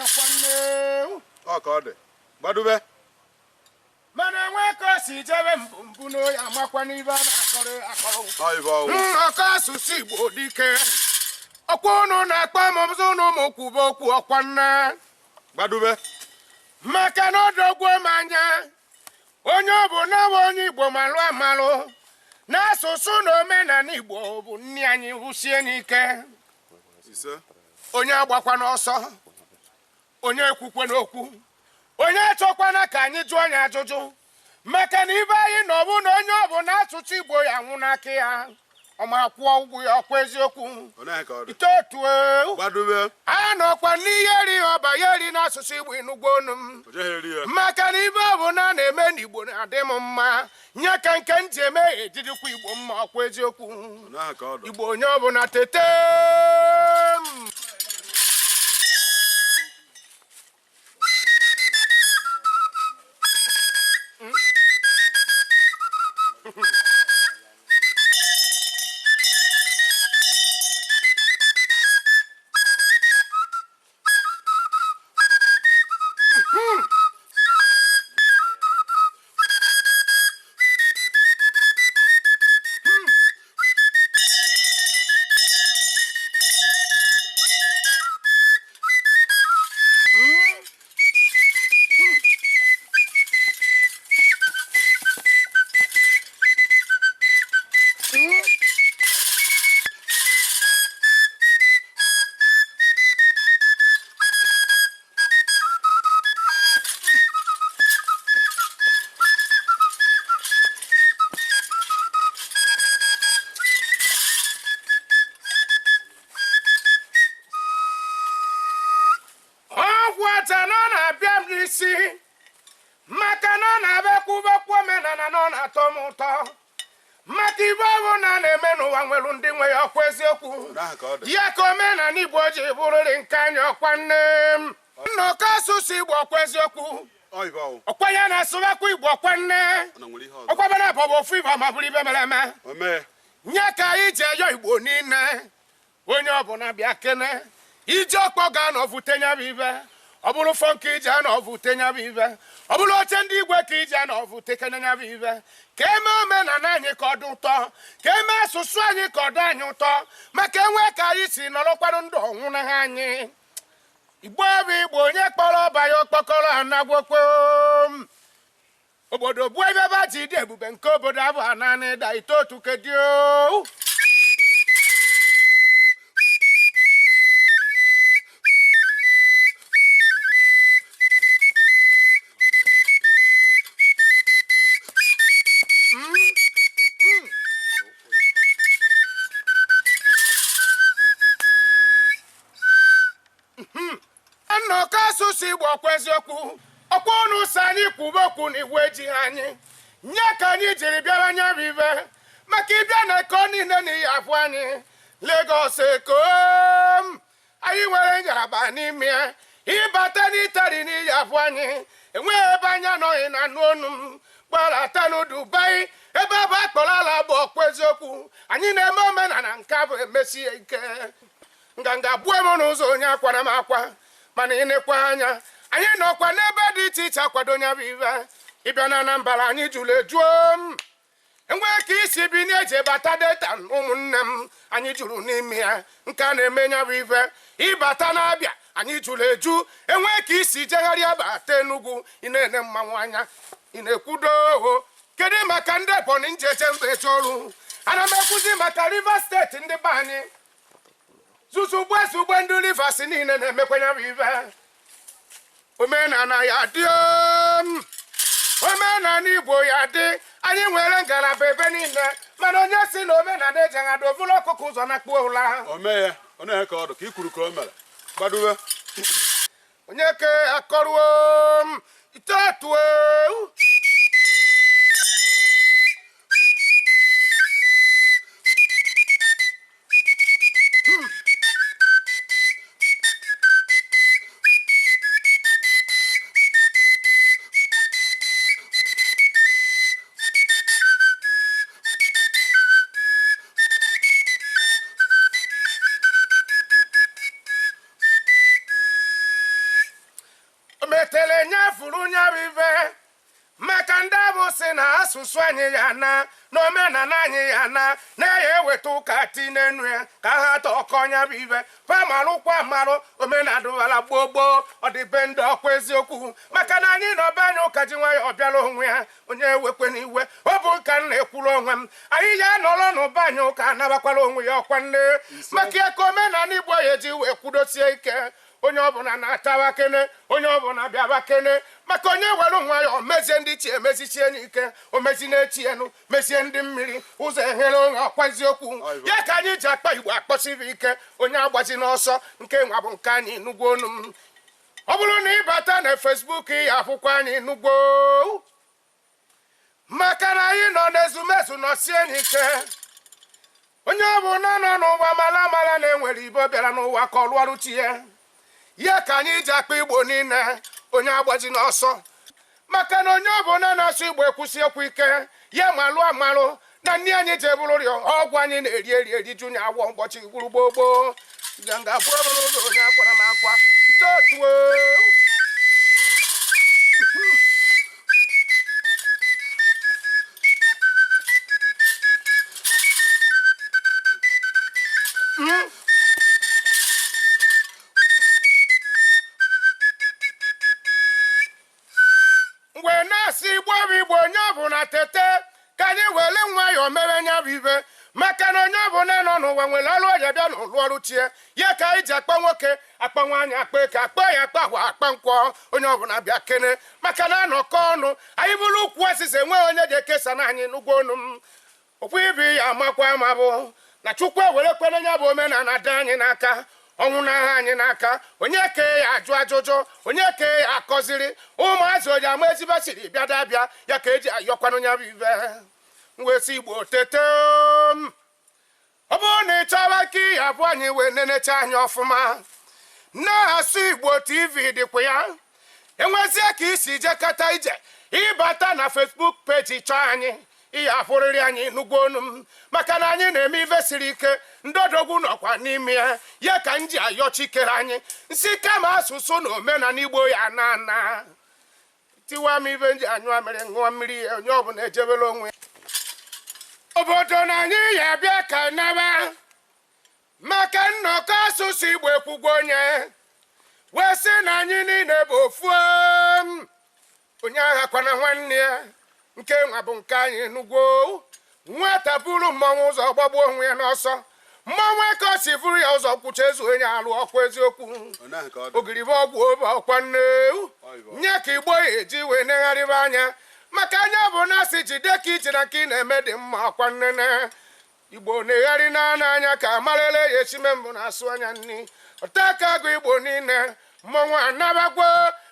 Ọkwa nne. Ọ ka ọ dị. Gbadube. Mana enwe ka o si jebe mbụ mbụ n'oyi amakwa n'ibe a na-akọrọ akọrọ. Ọ ife ọwụ. Nnọkọ asụsụ Igbo dike. Ọkwa unu na-akpọ m ọzọ unu ụmụ kwube okwu ọkwa nne. Gbadube. Maka na odogwuo m anya onye ọ bụ na onye Igbo malụ amalụ na asụsụ na omenala Igbo bụ nne anyị wụsie n'ike. Ise. Onye agbakwa n'ọsọ, onye ekwukwe n'okwu, onye achọkwana ka anyị jụọ ya ajụjụ, maka na ibe anyị na ọ bụ na onye ọ bụ na asụsụ Igbo ya nwụ n'aka ya, ọ ma kwụọ ụgwọ ya ọkwa eziokwu. Onye ka ọ dị. Itotu. Gbadube. A nọkwa n'ihe eri ọba ya eri n'asụsụ Igbo ịnụgbo onu m. O jeghị eri ya. Maka na ibe ọ bụ na a na-eme n'Igbo na-adị m mma, nye ka nke m ji eme ejidikwa Igbo mma ọkwa eziokwu. Onye ka ọ dị. Igbo onye ọbụla tete m. Ọgwụ aja na ọ na-abịa m n'isi, maka na ọ na-abịakwubekwu omenala na ọ na-atọ m ụtọ, maka ibe ọbụ na na-eme n'ụwa nwere ndị nwe ya ọkwa eziokwu. Onye ka ọ dị. Ya ka omenala Igbo ji bụrụrị nke anyị ọkwa nne m. Nnọkọ asụsụ Igbo ọkwa eziokwu. Ọ ife ọwụ. Ọkwa ya na-asụbakwa Igbo ọkwa nne. Ọ na nwere ihe ọzọ. Ọkwa bana bụ ofu Igbo ma bụrụ ibe mere eme. O mee. Nye ka anyị ji ayọ Igbo niile, onye ọbụla bịa kene ije ọkpọ ga-anọ vute nya bụ ibe, ọ bụrụ fọ nke ije anọ vute nya bụ ibe, ọ bụrụ oche ndị igwe ka ije anọ vute kene nya bụ ibe, ka eme omenala anyị ka ọ dị ụtọ, ka eme asụsụ anyị ka ọ dị anyị ụtọ, maka enwe ka anyị si nọrọkwarụ ndụ ọnwụnaha anyị. Igbo bụ Igbo, onye kpọrọ ọba ya okpokoro anagwokwo. Obodo bụ ebe ebe ji dị ebube nke obodo abụ naanị da itotu kedio. Nnọkọ asụsụ Igbo ọkwa eziokwu. Ọkwa ọnụ sọ anyị kwube okwu na iwu ejighị anyị, nye ka anyị jiri bịara nya bụ ibe, maka ịbịa na Eko niile na iyi abụọ anyị Lagos Eko anyị nwere ngalaba n'ime ya, ịbata n'Itali na iyi abụọ anyị enweghị ebe anyị anọghị na anụ onu m gbarata na Dubai ebe abụ akpọrọ ala bụ ọkwa eziokwu. Anyị na-eme omenala nke abụ emesi ya ike. Nganga gbuo m n'ụzọ onye akwara m akwa, mana ịnekwa anya anyị nọkwa n'ebe dị iche iche akwado nya bụ ibe. Ịbịa na Anambra anyị jụrụ ejuo m, enwee ka isi bi na-eji bata Delta ụmụnne m anyị jụrụ n'ime ya nke a na-eme nya bụ ibe. Ịbata na-abịa anyị jụrụ eju, enwee ka isi jegharịa bata Enugu ị na-ene mmanwụ anya ị na-ekwudo oho. Kedu maka ndị Ebonyi njeje mba eje ọrụ? Ana m ekwuzi maka Rivers steeti ndị be anyị zuzugbe zugbe ndị Rivers niile na-emekwa ya bụ ibe. Omenala ya dị, omenala Igbo ya dị, anyị nwere ngalaba ebe niile, mana onye si na omenala ejeghị adị ovulu ọkụkọ ụzọ na-akpụ ụla. O mee ya, ọ na-eke ka ọ dị ka i kwuru ka o mere. Gbadowe. Onye ke akọruo m itotuo. tetere nya furu nya bụ ife, maka ndị abụ si na asụsụ anyị ya na na omenala anyị ya na na-ya eweta ụka ti n'enu ya ka ha tọkọ nya bụ ife. Fa marụkwa marụ omenala gboo gboo, ọdịbe ndị ọkwa eziokwu, maka na anyị na ọba anyị ụka ji nwayọọ bịara onwe ya. Onye ewekwe n'iwe, ọ bụ ka m na-ekwuru onwe m. Anyị ya nọrọ n'ụba anyị ụka anabakwara onwe ya, ọkwa nne, maka ya ka omenala Igbo ya eji wee kwudosie ike. Onye ọbụla na-atawa kene, onye ọbụla bịawa kene, maka onye were nwayọọ mezie ndị chi emezichie n'ike, omezi na-echi enu mezie ndị mmiri ụzọ ehere onwe, ọkwa eziokwu. Ya ka anyị ji akpa Igbo akpọsiri ike. Onye agbazi n'ọsọ, nke nwa bụ nke anyị nugwo onu m. Ọ bụrụ na ị bata na Facebook, ya akwụkwọ anyị nugwo, maka na anyị nọ n'ezumezu nọsie n'ike. Onye ọbụla nọ n'ụwa mara amara na enwere ibo bịara n'ụwa ka ọ lụọrụ chi ya. Ya ka anyị ji akpa Igbo niile, onye agbaji n'ọsọ, maka na onye ọbụla na-asụ Igbo ekwusi okwu ike ya malụ amalụ na nne anyị ji eburu rịọ ọgwụ anyị na-eri eri eriju nya awọ ụbọchị gburu gboo gboo nganga bụrụ bụrụ ụzọ onye akwara m akwa ntotuo. Wee na-asị Igbo bụ Igbo, onye ọbụla tete ka anyị were nwayọọ mere nya bụ ibe, maka na onye ọbụla nọ n'ụwa nwere ọrụ ọya bịa n'ụlọ ọrụ chie ya. Ka anyị ji akpa nwoke, akpa nwaanyị, akpa eke, akpa ya, akpa agwa, akpa nkwọ. Onye ọbụla bịa kene, maka na anọkọ ọnụ anyị bụrụ ukwu asịsa, enweghị onye ji ekesa na anyị n'ụgwọ ọnụ m. Okwu ibe ya amakwa ama bụ na Chukwu ewere kwere ya bụ omenala dị anyị n'aka, ọnwụ n'agha anyị n'aka. Onye kee ya ajụ ajụjụ, onye kee ya akọziri ụmụazị onye ama ezibe siri bịa dabịa ya ka eji ayọkwanụ ya bụ ibe. Wee Igbo tete. Ọ bụrụ na ị chọwa ka ihe abụọ anyị wee nenecha anyị ọfụma, na-asụ Igbo TV dịkwa ya. Enwezie ka isi jekọta ije ịbata na Facebook page chọọ anyị, ihe afụrịrị anyị n'ugwu onu m, maka na anyị na-eme ife siri ike. Ndị odogwu nọkwa n'ime ya. Ya ka m ji ayọ chikere anyị nsị kama asụsụ na omenala Igbo ya na ana tiwa m ibe nji anyụ amịrị ṅụọ mmiri ya. Onye ọbụla ejebela onwe obodo na anyị ya bịa ka naba maka nnọkọ asụsụ Igbo ekwugwo onye wee sị na anyị niile bụ ofu, onye agha kwana nwanne ya. Nke nwa bụ nke anyị nugwo. Nwata buru mmọnwụ ụzọ gbagbuo onwe ya n'ọsọ, mmọnwụ ka o si buru ya ụzọ kwucha ezu onye alụ, ọkwa eziokwu. Ogiri bụ ọgwụ obe, ọkwa nne. Nye ka Igbo ya eji wee negharịba anya, maka anya bụ na asị jide ka iji na nke ị na-eme dị mma, ọkwa nnene. Igbo na-egharị n'anya anya ka amarele ya echime mbụ na-asụ anya nni ọta aka agụ Igbo niile. Mmọnwụ anabagwo,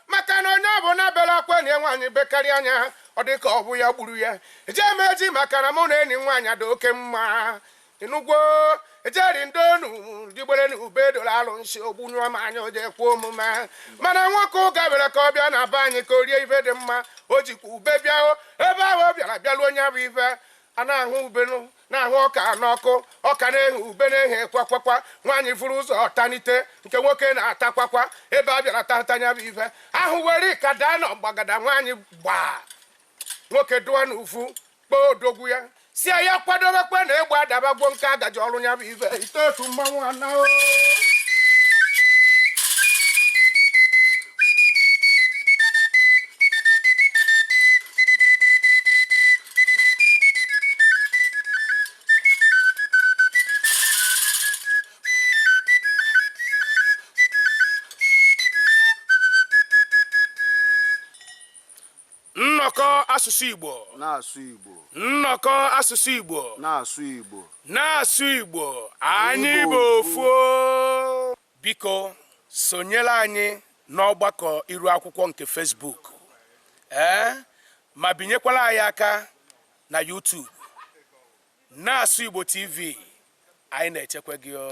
maka na onye ọbụla bere akwa na nwaanyị bekarị anya, ọ dị ka ọ bụ ya gburu ya. Eje m eji maka na mụ na enyi nwaanyị dị oke mma ịnụgwo ejeri ndonu digbere na ube doro alụ nsi ogbunyụọ m anya o jee kwuo omume. Mana nwoke ụka bịara ka ọ bịa na be anyị ka o rie ife dị mma, o jikwa ube bịa ebe ahụ. Ọ bịara bịaruo onye bụ ife a na-ahụ ubenu na-ahụ ọka n'ọkụ, ọka na-ehe, ube na-ehe kwakwakwa. Nwaanyị furu ụzọ ọtanite nke nwoke na-atakwakwa. Ebe a bịara tatanya bụ ife ahụ were ka daa na ọgbagada. Nwaanyị gbaa nwoke dụọ n'ufu, kpọọ odogwu ya si ya kwadobekwe na egbe adabagwo nke agaji ọrụ ya bụ ife itotu mmanwụ ana. Nnọkọ asụsụ Igbo. Na-asụ Igbo. Nnọkọ asụsụ Igbo. Na-asụ Igbo. Na-asụ Igbo, anyị bụ ofu. Biko sonyere anyị n'ọgbakọ iru akwụkwọ nke Facebook ma binyekwala anyị aka na YouTube, Na-asụ Igbo TV. Anyị na-echekwa gị o.